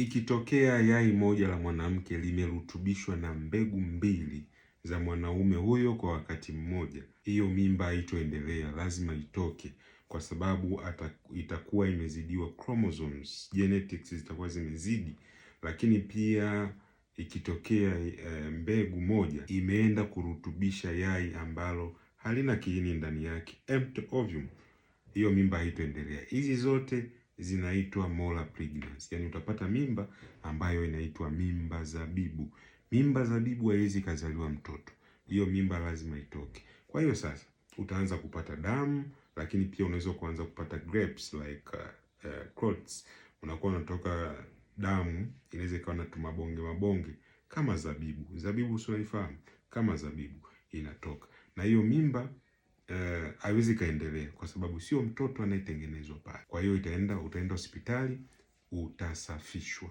Ikitokea yai moja la mwanamke limerutubishwa na mbegu mbili za mwanaume huyo kwa wakati mmoja, hiyo mimba haitoendelea, lazima itoke, kwa sababu itakuwa imezidiwa chromosomes, genetics zitakuwa zimezidi. Lakini pia ikitokea mbegu moja imeenda kurutubisha yai ambalo halina kiini ndani yake, empty ovum, hiyo mimba haitoendelea. Hizi zote zinaitwa molar pregnancy, yani utapata mimba ambayo inaitwa mimba zabibu. Mimba zabibu haiwezi kazaliwa mtoto, hiyo mimba lazima itoke. Kwa hiyo sasa utaanza kupata damu, lakini pia unaweza kuanza kupata grapes like clots, unakuwa unatoka damu, inaweza ikawa na tumabonge mabonge kama zabibu. Zabibu si unaifahamu? Kama zabibu inatoka, na hiyo mimba haiwezi kaendelea kwa sababu sio mtoto anayetengenezwa pale. Kwa hiyo utaenda hospitali utasafishwa.